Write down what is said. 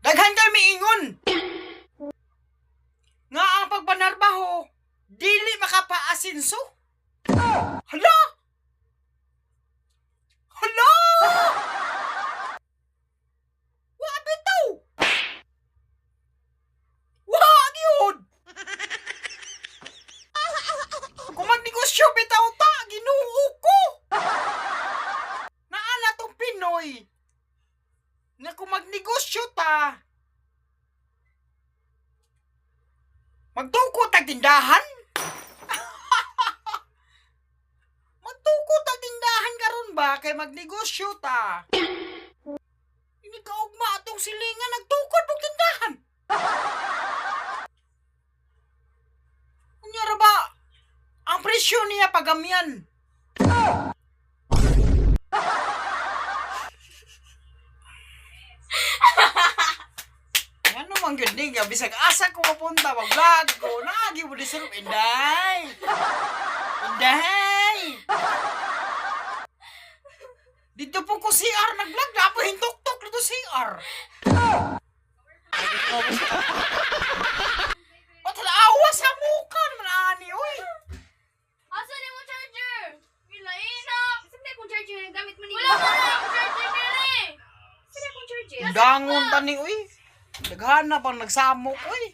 Daghan kay miingon nga ang pagpanarbaho dili makapaasinso. Hala! Hala! Wa bitaw! Wa gyud! Kung magnegosyo bitaw ta, Ginoo ko! Naala tong Pinoy nga kung magnegosyo ta, magtuko tag tindahan? Magtuko tag tindahan karon ba kay magnegosyo ta? Ini kaugma atong silingan nagtukod og tindahan. Unya ra ba ang presyo niya pagamyan? Ano man gyud ni nga bisag asa ko mapunta mag-vlog ko naagi mo di sir Inday. Inday. Dito po ko CR nag-vlog na po hintuktok dito CR. Patala awa sa mukha naman ani oy. Asa ni mo charger? Gilain. Saan na akong charger? Gamit mo ni. Wala pa na akong charger diri. Saan na akong charger? Dangon tani oy. Daghan na pang nagsamok oy.